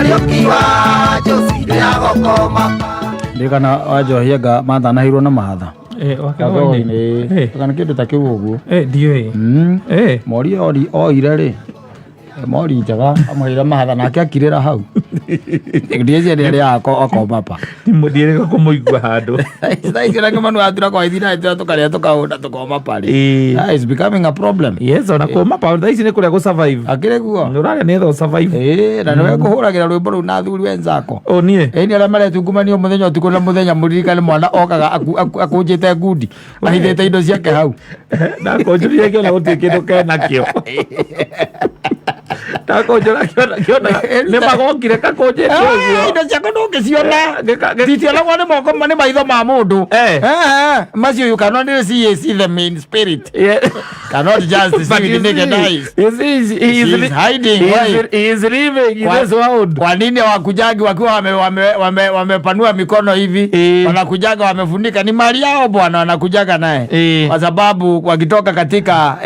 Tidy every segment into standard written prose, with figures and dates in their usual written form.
Kariuki wa Josi ndĩragokoma. Ndirikana wanjohia nga mathanahirwo na mahatha. Eh, wakĩgwa-inĩ. Eh. Kana kĩndũ ta kĩu ũguo. Eh, ndiũĩ. Eh. Mori ori oire rĩ mori njega amũheire mahatha nake akirĩra hau. Ndiĩcie nĩ arĩa akoma pa. Ndiĩrĩga kũmũigua handũ. Thaa ici nake manu atura kwa ithina ithina tukarĩa tukahũna tukoma parĩ. Ĩĩ. That is becoming a problem. Yes, ona kũma pa thaa ici nĩ kũrĩa gũ survive. Akĩrĩ guo. Nĩ ũrarĩa nĩgetha ũ survive. Ĩĩ na nĩwe kũhũragĩra rwĩmbo rũu na athuri wenzako. O niĩ. Ĩni arĩa maretungumania mũthenya ũtukũ na mũthenya mũririkane mwana okaga akũnjĩte ngundi ahithĩte indo ciake hau. Ndakũnjũrire kĩona gũtirĩ kĩndũ kenakĩo. Ndakũnjũra kĩona kĩona nĩ magokire kakũnjĩte ũguo. Indo ciaku ndũngĩciona. Gĩka- Nditionagwo nĩ moko nĩ maitho ma mũndũ. Eh. Eh, macio you cannot see them in spirit. Yeah. Cannot just see But with you naked see, eyes. you see, he is She is hiding, he is, why? he is living in Kwa- this world. Kwa nini hawakujagi wakiwa wamepanua wamepanua mikono hivi? Eh. Wanakujaga wamefunika, ni mali yao bwana, wanakujaga naye Eh. kwa sababu wakitoka katika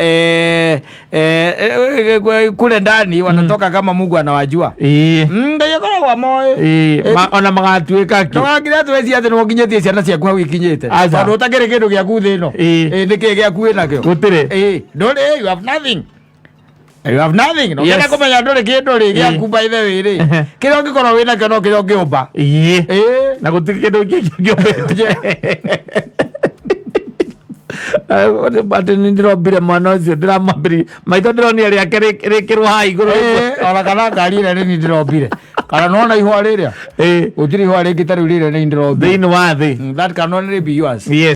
kule ndani wanatoka kama Mungu anawajua. Ĩĩ. Ngai akoragwo amoĩ. Ĩĩ. Ona magatuĩka kĩ? Ndũgakire atĩ weciria atĩ nĩũkinyĩtie ciana ciaku hau ikinyĩte. Aca. Tondũ ũtakĩrĩ kĩndũ gĩaku thĩ ĩno. Ĩĩ. Ĩĩ, nĩkĩĩ gĩaku wĩnakĩo? Gũtirĩ. Ĩĩ, ndũrĩ, you have nothing. You have nothing. Na Yes. ũngĩenda kũmenya ndũrĩ kĩndũ rĩ gĩaku by the way rĩ. Ehe. Kĩrĩa ũngĩkorwo wĩnakĩo no kĩrĩa ũngĩũmba. Ĩĩ. Ĩĩ. Na gũtirĩ kĩndũ kĩngĩ kĩũmbĩte. Atĩ nĩ ndĩrombire mwana ũcio ndĩramwambĩrĩria maitho ndĩronire rĩake rĩkĩrwo haha igũrũ. Ĩĩ, ona kana ngari ĩrĩa nĩ niĩ ndĩrombire. Kana nĩwona ihũa rĩrĩa? Ĩĩ. Gũtirĩ ihũa rĩngĩ ta rĩu rĩrĩa nĩ niĩ ndĩrombire. Thĩinĩ wa thĩ. That can only be yours. Yes.